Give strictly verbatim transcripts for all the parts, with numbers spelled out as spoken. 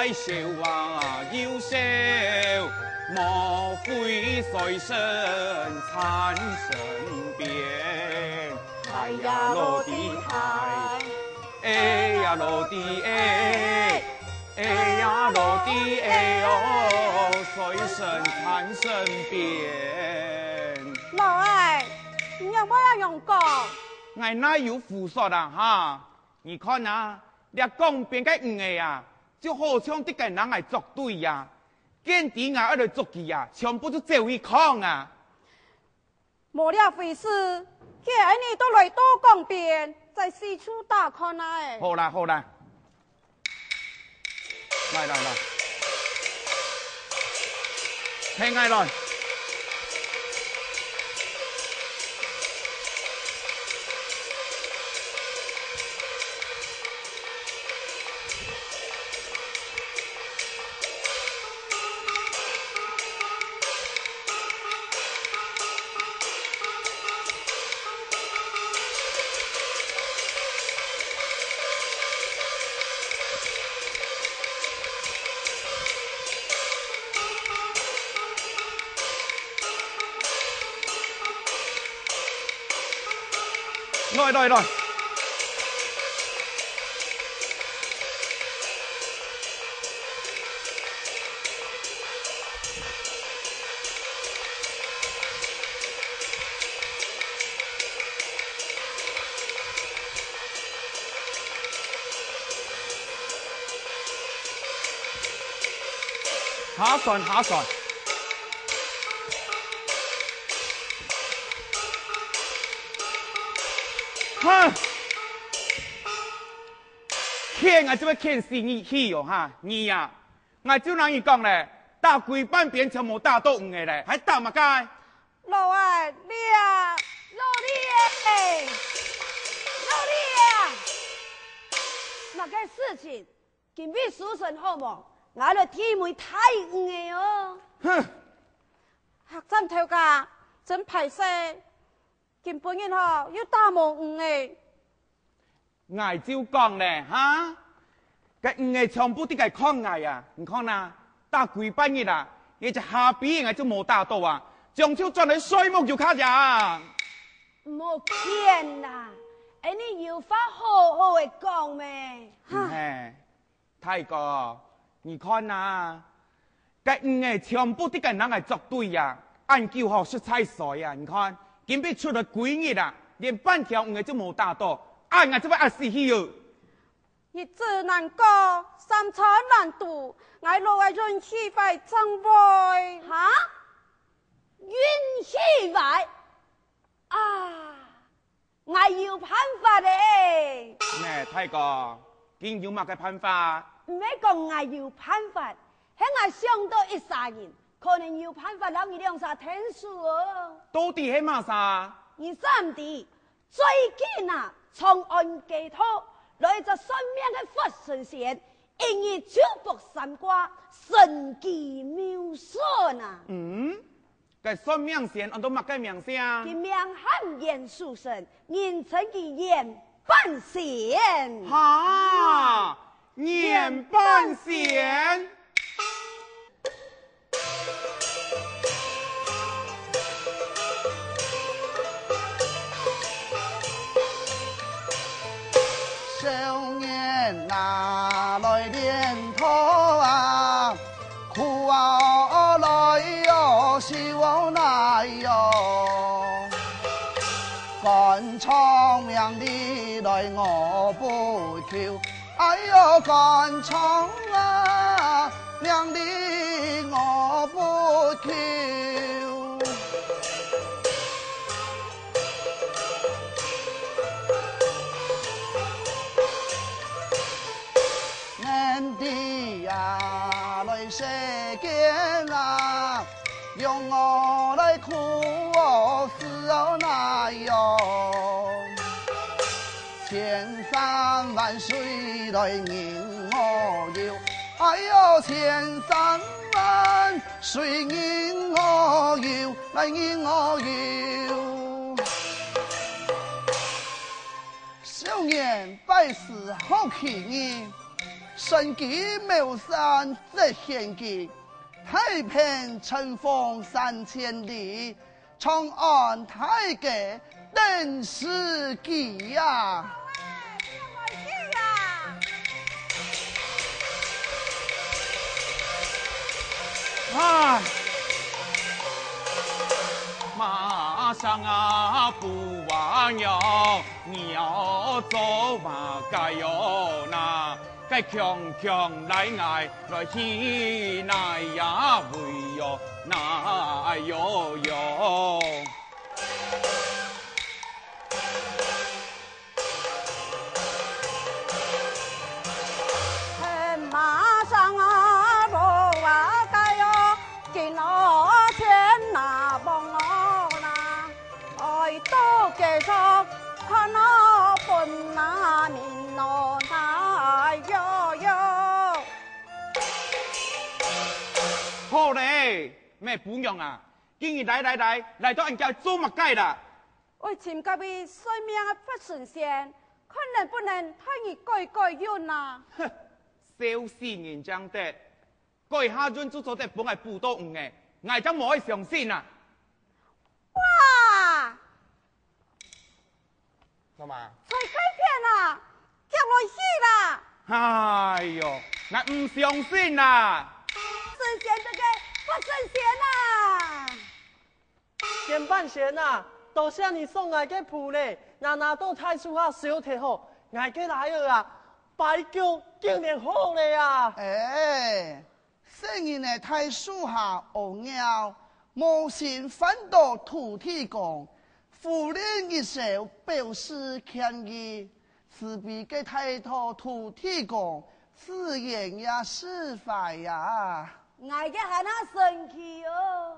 笑啊又笑，莫非衰神纏身邊？哎呀，老弟哎，哎呀，老弟哎，哎呀，老弟哎哦，衰神纏身邊。老二，你仰會恁樣講？𠊎哪有胡說啊哈！你看啊，這江邊个魚仔啊，就好像在該摎𠊎作對啊！見知𠊎愛來捉佢啊，全部就走去囥啊！無這回事，既然你都來到江邊，再四處打看啊！好啦，好啦。 來，來，來。陪𠊎來。來，來，來。 下船，下船。哼！譴𠊎就會譴死你去哦哈！你呀，𠊎就摎你講咧，打歸半邊全無打到魚仔咧，還打麼个？ 老二，你啊！老弟欸！老弟啊！麼个事情？今晡日收成好無？𠊎來替你大魚仔哦！哼！客棧頭家，真敗勢，今晡日吼又打無魚仔。 𠊎就講咧，哈！該魚仔全部在該看𠊎啊！你看啊，打歸半日啊，連隻蝦皮𠊎就無打到啊，將就轉來睡目又較贏。毋好譴啦，恁呢有話好好仔講咩？毋係，大哥，你看啊， 該魚仔全部在該摎𠊎作對啊！恁久吼實在衰啊！你看，今晡日出來歸日啊，連半條魚仔就無打到，恁𠊎就會餓死去哦！日子難過，三餐難度，𠊎老二運氣壞正會。哈？運氣壞？啊！ 𠊎有辦法咧！呢，大哥，你有麼个辦法？毋係講𠊎有辦法，係𠊎想到一儕人，可能有辦法摎你兩儕𢯭手哦。到底係麼儕？你毋知，最近啊，長安街頭來一隻算命个活神仙，一日就卜三卦，神機妙算啊！嗯？ 該算命仙安到麼个名聲？佢名喊鼹鼠神，人稱佢鼹斑仙。哈！鼹斑仙！ 少年啊，來練刀啊，苦啊來喲，愁啊來喲。官場名利來我不求，哎喲，官場啊，名利我不求。 恁呢啊，來世間啊，用我來苦哦，死哦難喲。千山萬水來任我遊，哎喲，千山萬水任我遊，來任我遊。 少年拜師好奇異，神機妙算即顯機，太平春風三千里，長安大街登時機呀！啊！马上啊，不啊娘，你要做么个哟呐？该强强来，来去哪呀喂哟，哪哟哟。马上啊，不啊该哟，今朝天哪，崩哦哪，爱到街上，看啊，本哪，明哦哪哟哟。好嘞，咩姑娘啊，今日来来来，来到俺家做么个啦？为寻个位算命个法神仙，看能不能替你改改运啊？笑死人正得，改下运就做得分俺补到五个，𠊎正无爱相信啊！哇！干嘛？在该片啊，降落雨啦！哎哟，俺唔相信啊！神仙这个法神仙啊！ 田半仙啊，多谢你送𠊎个布呢，拿拿到大樹下燒忒好，𠊎个倈仔啊，擺腳竟然好了啊！哎，細人仔大樹下屙尿，無心翻到土地公，扶輪一手表示歉意，慈悲个態度土地公自然也釋懷呀。 𠊎个還較神奇哦！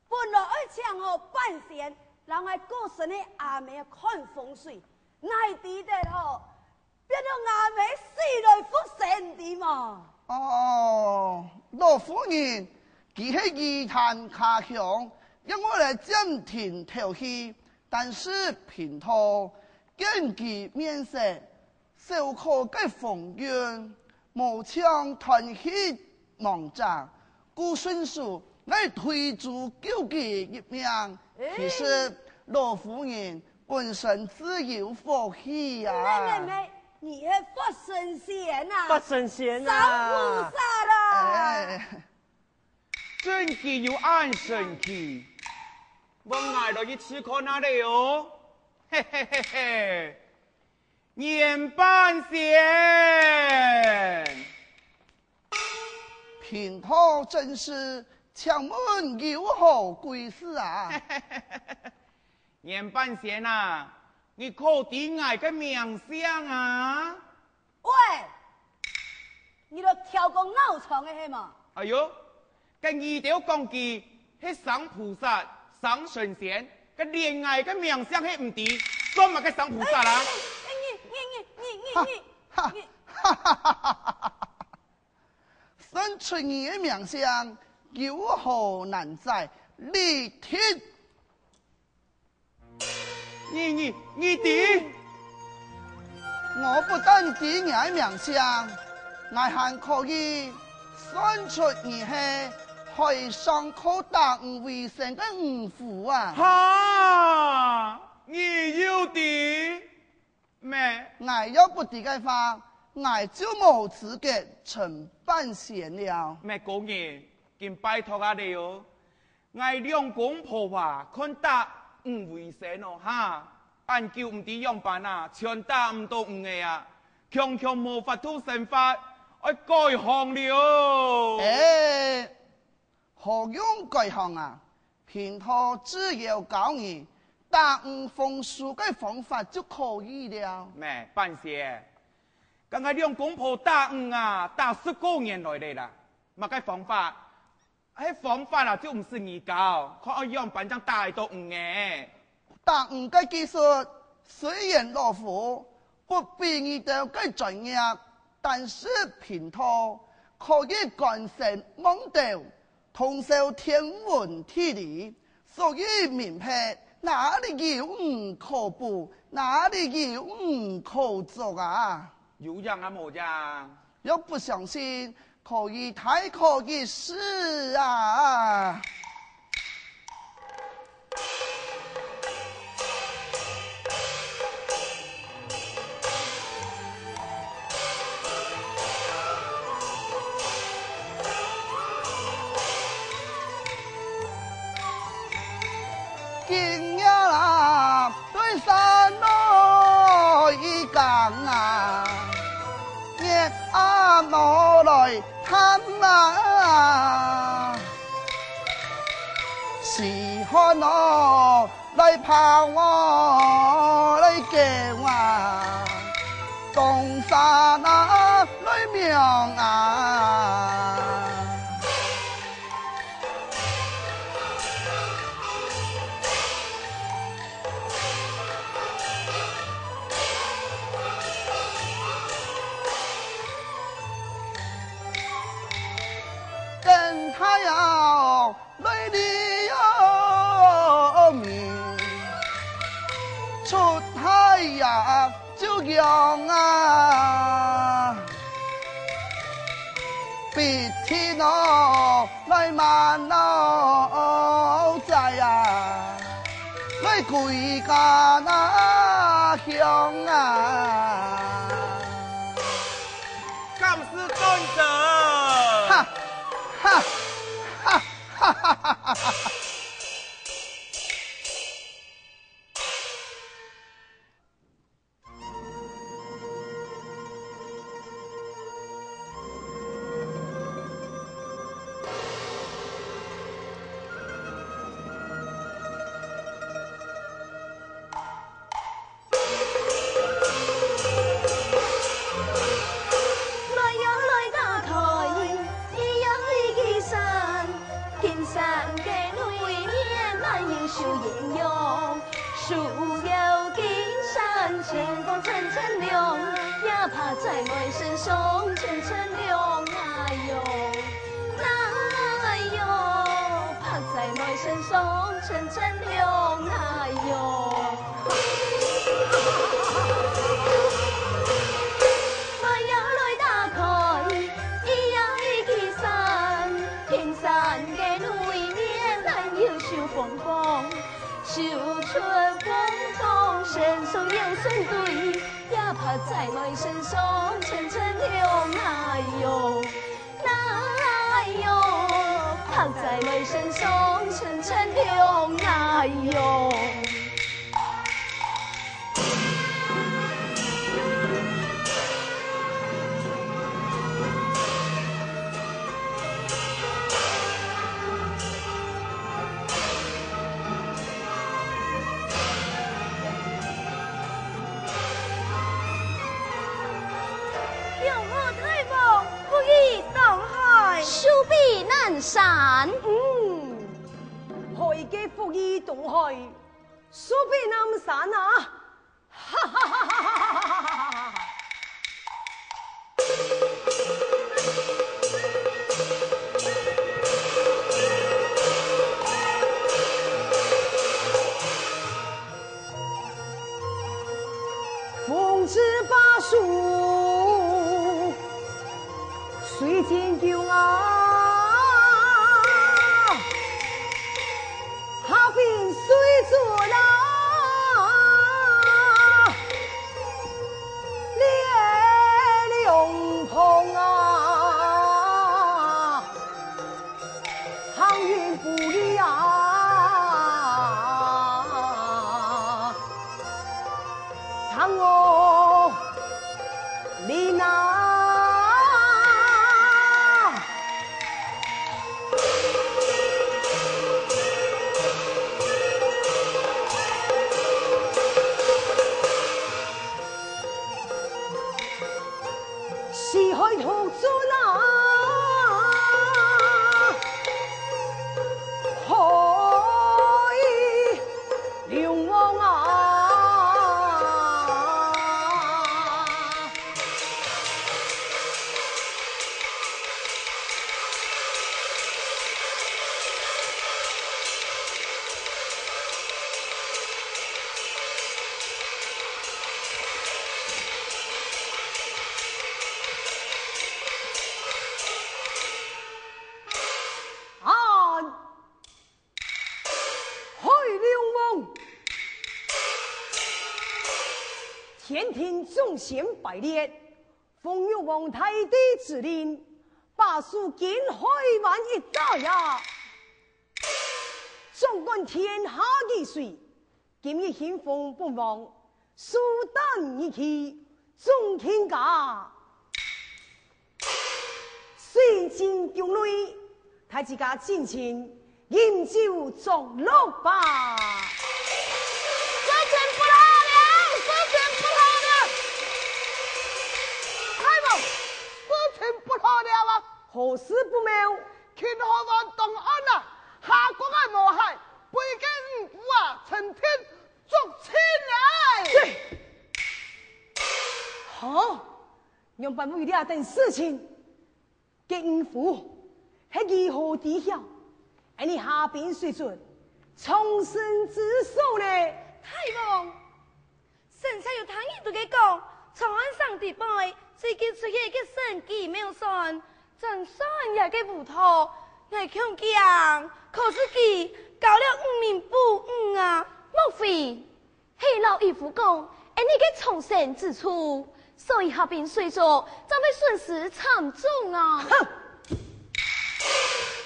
本來愛請好半仙，摎𠊎過身个阿姆看風水，哪知得吼，變到阿姆死來復生，知無？哦，老夫人，佢係魚潭家鄉，因為來暫停透氣，但是平頭見佢面色， 小可个風韻，無像斷氣亡者，故順手來推箸救佢一命。其實老夫人本身自有福氣呀。妹妹，你係發神仙啊！發神仙啊！菩薩啦！哎，真个有恁神奇，分𠊎來去試看啊咧哦！嘿嘿嘿嘿！ 年半仙。贫道正是，请问有何贵事啊？年半仙啊，你可知𠊎个名姓啊？喂，你都跳過鬧場个係無？哎喲， 該你兜講佢係生菩薩、生神仙，該連𠊎个名姓係毋知，算麼个生菩薩啊？你你你你你你你！算出你个名姓，有何難哉？你聽！ 你你你知？我不但知你个名姓，𠊎還可以算出你係海上靠打魚為生个漁夫啊！哈！你又知？咩？𠊎若不知个話，𠊎就無資格稱半仙了。咩高人，緊拜託啊你哦！ 𠊎兩公婆啊，看打魚為生哦哈，恁久毋知仰般啊，全打毋到魚仔啊，強強無法度生活，愛改行了。哎，何用改行啊？貧道只要教你打魚放生个方法就可以了。咩，半仙，剛剛兩公婆打魚啊，打十過年來了啦，麼个方法？ 係方法啊，就毋使你教，看愛仰般正打得到魚仔。打魚个技術雖然老夫不比你兜个專業，但是貧道可以觀身望兜，通曉天文地理，所以明白哪裡有魚可捕，哪裡有魚可捉啊！有影啊無影？若不相信，可以大考一試啊！今夜啦， 對山路一更啊，月暗無來探啊，時寒哦，來抱我，來救啊，東山啊，來望啊。 登太陽來了明，出太陽 就樣啊，必定哦，來滿腦仔啊，來歸家那鄉啊。敢是斷者？哈哈哈哈哈哈哈哈！ 來呀來打開，一樣一枝山，金山个內面滿有樹影樣。 樹有金山，清風層層亮，呀，白仔妹身上層層亮啊喲，啊喲，白仔妹身上層層亮啊喲。來呀來打開，一樣一枝山，金山个內面，滿有樹鳳凰。 樹出鳳凰，身上有神隊，呀，白仔妹身上層層亮啊喲，啊喲，白仔妹身上層層亮啊喲。 強弩大王，不義當海。樹比南山。嗯，海个不義當海，樹比南山啊！ 哈哈哈哈哈哈！风之巴树 水晶球啊，下边水准啊，两旁啊， 行云布里啊，唱哦，你那。西海独尊啊，海龙王啊。聽眾仙排列，封玉皇大帝之令，把守今海灣一帶呀，掌管天下雨水。今日興封本王，壽誕日期，眾卿家，水晶宮內，大自家盡情 飲酒作樂吧。事情不好了，事情不好了！大王，事情不好了啊！何事不妙？秦河灣東岸啊，蝦公仔無蟹，分該魚夫啊，成天捉親來！哈？仰般會有這等事情？ 該魚夫，係佢好知曉，恁呢蝦兵水卒，藏身之所呢？大王，臣妾有聽人在該講，長安城底背最近出現一個神機妙算，正算這個烏道，𠊎恐驚，可是佢交了五名步兵啊！莫非 係老魚夫講，恁呢个藏身之處，所以蝦兵水卒正會損失慘重啊！哼！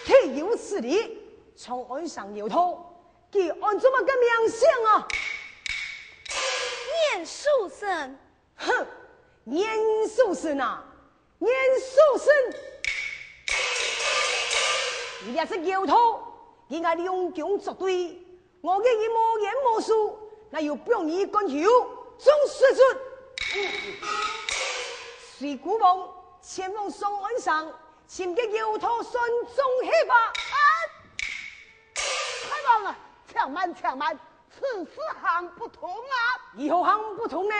豈有此理！長安城妖道，佢安做麼个名聲啊？閻壽臣！哼！閻壽臣啊！ 閻壽臣！你這隻妖道，你𠊎兩軍作對，我見你無冤無仇，哪有放你一個人，總算出！隨孤王前往長安城，尋該妖道算帳去吧！啊！大王啊，且慢，且慢，此事行不通啊！如何行不通呢？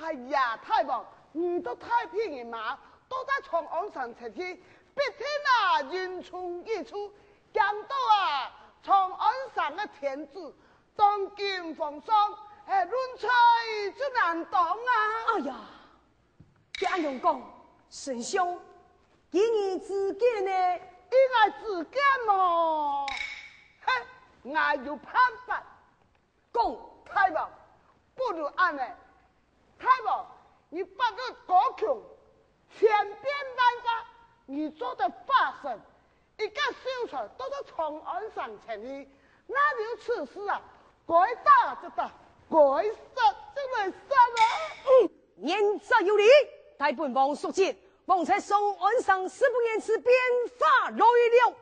哎呀，大王，你都太騙人嘛！ 到底長安城前去，必定啊，人從異處，驚到啊，長安城个天子當今皇上，係論罪就難當啊！哎呀，佢恁樣講，丞相，依你之見呢？依𠊎之見哦，嘿，𠊎有辦法。 講，大王，不如恁呢，大王，你法力高強，千變萬化，你做得化身，一個秀才到到長安城前去，哪有此事啊？該打就打，該殺就來殺啊！嗯，言者有理，待本王速捷，王在長安城誓不言辭，變化來了。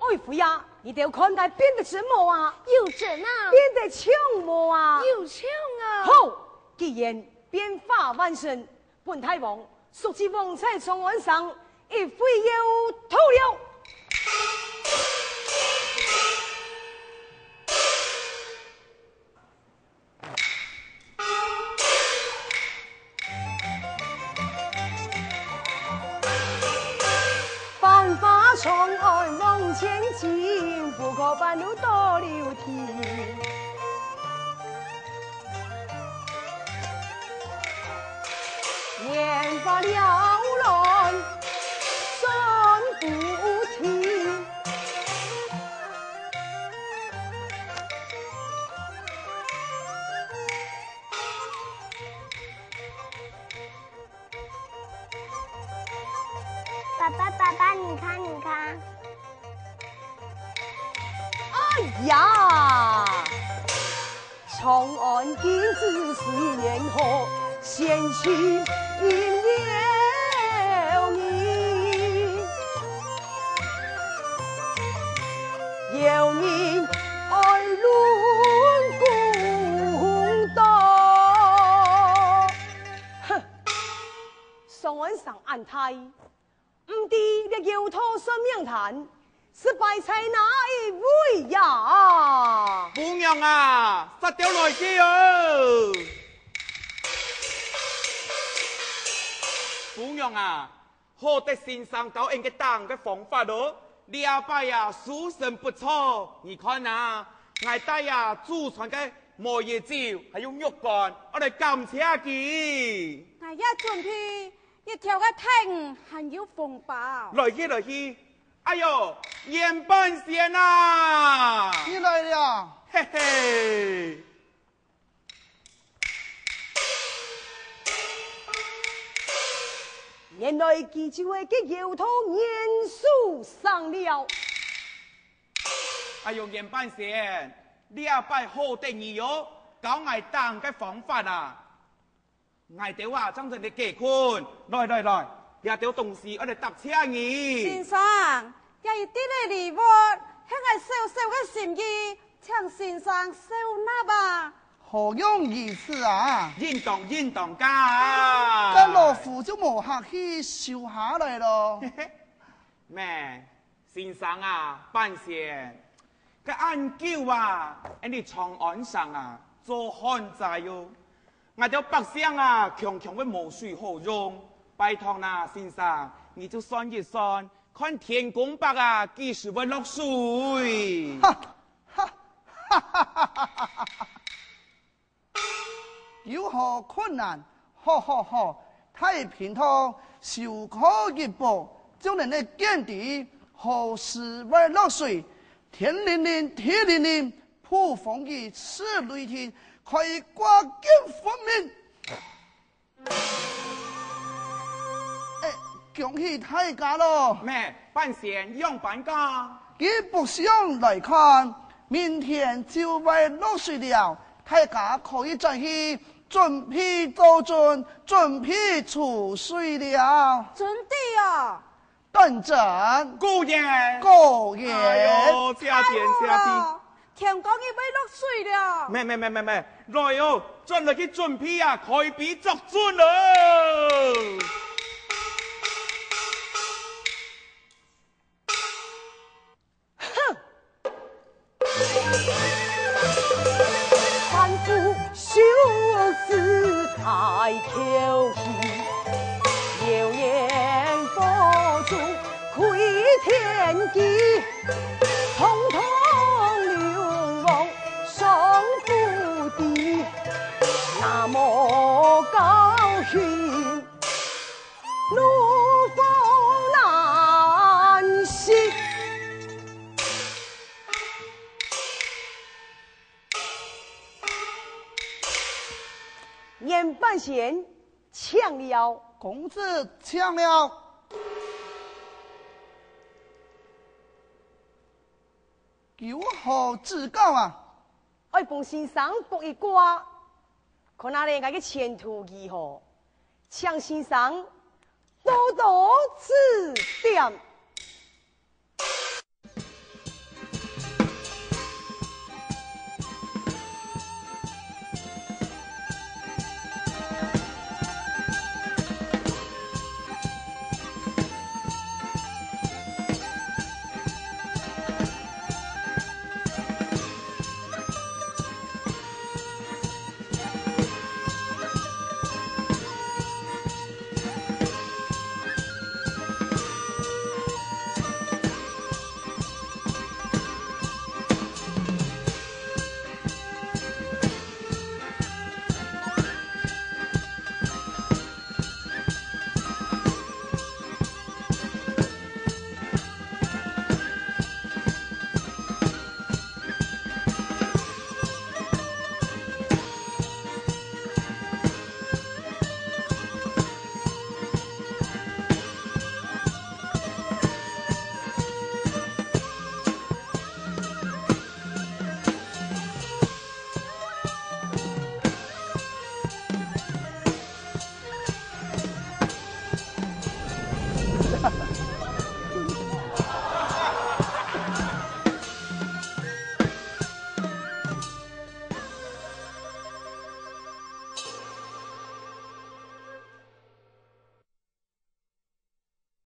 愛妃呀，你兜看𠊎變得真無啊？有真啊！變得像無啊？有像啊！好，既然變化萬生，本大王速捷王在長安城，一會又到了。 繁華長安望千金，不過半路多留停。年華了亂算不清。 爸爸，爸爸，你看，你看。哎呀！长安今之四面河，险趣云烟。大，毋知這妖道算命攤，是擺在哪一位呀？餔娘啊，煞刁來去哦！餔娘啊，好得先生教𠊎个打个方法哦，這擺啊，收成不錯。你看啊，𠊎帶啊祖傳个梅葉酒，還有肉乾，𠊎來感謝佢。𠊎也準備 一條个大魚還有紅包。來去，來去！哎喲，袁半仙啊！你來了。嘿嘿。原來佢就係該妖道袁守生了。哎喲，袁半仙，這擺好得你哦，教𠊎打个方法啊！ 𠊎兜啊，正在這解困。來來來，這兜東西愛來答謝你。先生，這一滴个禮物，係𠊎小小个心意，請先生收納啊。何用如此啊？應當應當个。該老夫就無客氣收下來咯。咩， 先生啊，半仙，該恁久啊，𠊎俚長安城啊，做旱災喲。𠊎兜百姓啊，強強會無水好用。拜託啦，先生，你就算一算，看天公伯啊，幾時會落水？哈哈哈哈哈哈！ 有何困難？好好好，大平堂收科一寶，將恁个見知，何時會落水，天靈靈，地靈靈，暴風雨，此雷霆，可以掛金分明。哎， 恭喜大家咯！咩，半仙仰般講？佢北上來看，明天就會落水了，大家可以轉去準備做陣，準備儲水了。真的哦？當真。果然。果然。哎喲，謝天謝地。太好了。 天公伯會落水了。咩咩咩咩咩，來哦，轉來去準備啊，開陂作陣哦。哼！三步修斯开口气，流言佛祖开天机。 堂堂龙王上不得，那么高兴，怒火难息。袁半仙请了。公子请了。 有何指教啊？愛分先生卜一卦，看下咧𠊎个前途如何，請先生多多指点。